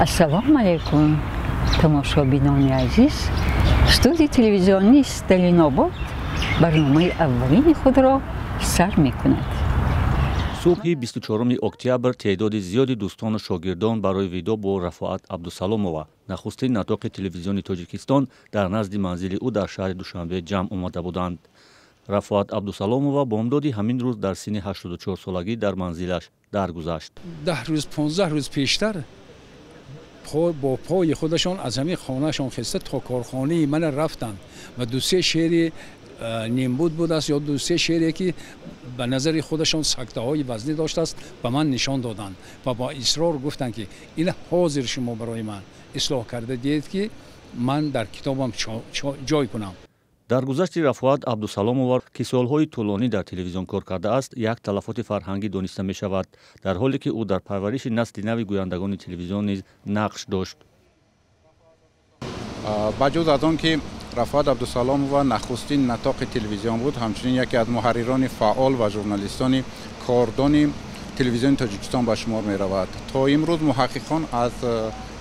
Ассалому алайкум, тамошобинони азиз. Студияи телевизионии Сталинобод барномаи аввалини худро сар мекунад. Субҳи 24 октябр теъдоди зиёди дӯстону шогирдон барои видоъ бо Рафоат Абдусаломова, нахустин натоқи телевизиони Тоҷикистон, дар назди манзили ӯ дар шаҳри Душанбе ҷамъ омада буданд. Рафоат Абдусаломова бомдоди ҳамин рӯз дар синни 84 солагӣ дар манзилаш даргузашт. 10 рӯз, 15 рӯз пештар бо пои худашон аз ҳамин хонаашон хеста то корхонаи мана рафтанд ва ду-се шеъри нимбуд будааст ё ду-се шеъре, ки ба назари худашон сактаҳои вазнӣ доштааст, ба ман нишон доданд ва бо исрор гуфтанд, ки ин ҳозир шумо барои ман ислоҳ карда диҳед, ки ман дар китобам ҷой кунам. Даргузашти Рафоат Абдусаломова, ки солҳои тӯлонӣ дар телевизион кор кардааст, як талафоти фарҳангӣ дониста мешавад, дар ҳоле ки ӯ дар парвариши насли нави гӯяндагони телевизион низ нақш дошт. Ба ҷуз аз он ки Рафоат Абдусаломова нахустин натоқи телевизион буд, ҳамчунин яке аз муҳаррирони фаъол ва журналистони кордони телевизиони Тоҷикистон ба шумор меравад. То имрӯз муҳаққиқон аз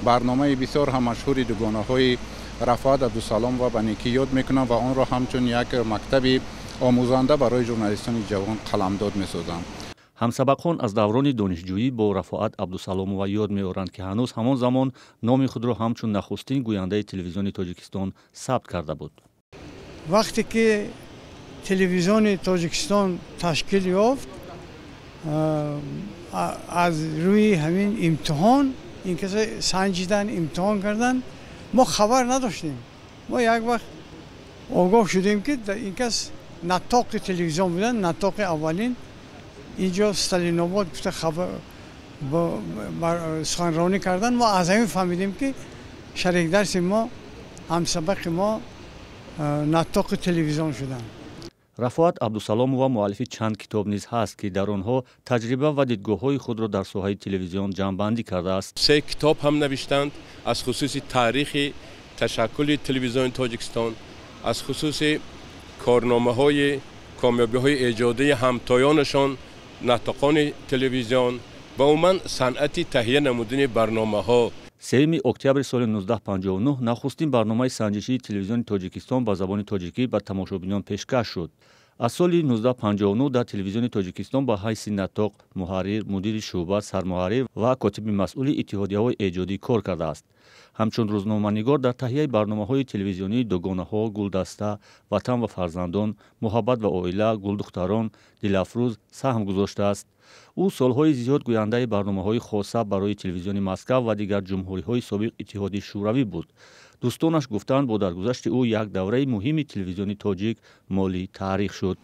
барномаи бисёр ҳам машҳури Дугонаҳои Рафоат Абдусаломова ба некӣ ёд мекунанд ва онро ҳамчун як мактаби омӯзанда барои журналистони ҷавон қаламдод месозанд. Ҳамсабақон аз даврони донишҷӯӣ бо Рафоат Абдусаломова ёд меоранд, ки ҳанӯз ҳамон замон номи худро ҳамчун нахустин гӯяндаи телевизиони Тоҷикистон сабт карда буд. Вақте ки телевизиони Тоҷикистон ташкил ёфт, аз рӯи ҳамин имтиҳон ин каса санҷидан, имтиҳон кардан, мо хабар надоштем. Мо як вақт огоҳ шудем, ки ин кас натоқи телевизион будан, натоқи аввалин, инҷо Сталинобод гуфта суханронӣ кардан. Мо аз ҳамин фаҳмидем, ки шарикдарси мо, ҳамсабақи мо натоқи телевизион шуданд. Рафоат Абдусаломова муаллифи чанд китоб низ ҳаст, ки дар онҳо таҷриба ва дидгоҳҳои худро дар соҳаи телевизион ҷамъбандӣ кардааст. Се китоб ҳам навиштанд аз хусуси таърихи ташаккули телевизиони Тоҷикистон, аз хусуси корномаҳои комёбиҳои эҷодии ҳамтоёнашон, натоқони телевизион ва умуман санъати таҳия намудани барномаҳо. 3 октябри соли 1959 нахустин барномаи санҷишии телевизиони Тоҷикистон ба забони тоҷикӣ ба тамошобинон пешкаш шуд. Аз соли 1959 дар телевизиони Тоҷикистон ба ҳайси натоқ, муҳаррир, мудири шӯъба, сармуҳаррир ва котиби масъули иттиҳодияҳои эҷодӣ кор кардааст. Ҳамчун рӯзноманигор дар таҳияи барномаҳои телевизионии Дугонаҳо, Гулдаста, Ватан ва фарзандон, Муҳаббат ва оила, Гулдухтарон, Дилафрӯз саҳм гузоштааст. Ӯ солҳои зиёд гӯяндаи барномаҳои хоса барои телевизиони Москав ва дигар ҷумҳуриҳои собиқ Иттиҳоди Шӯравӣ буд. Дӯстонаш гуфтанд, бо даргузашти ӯ як давраи муҳими телевизиони тоҷик моли таърих шуд.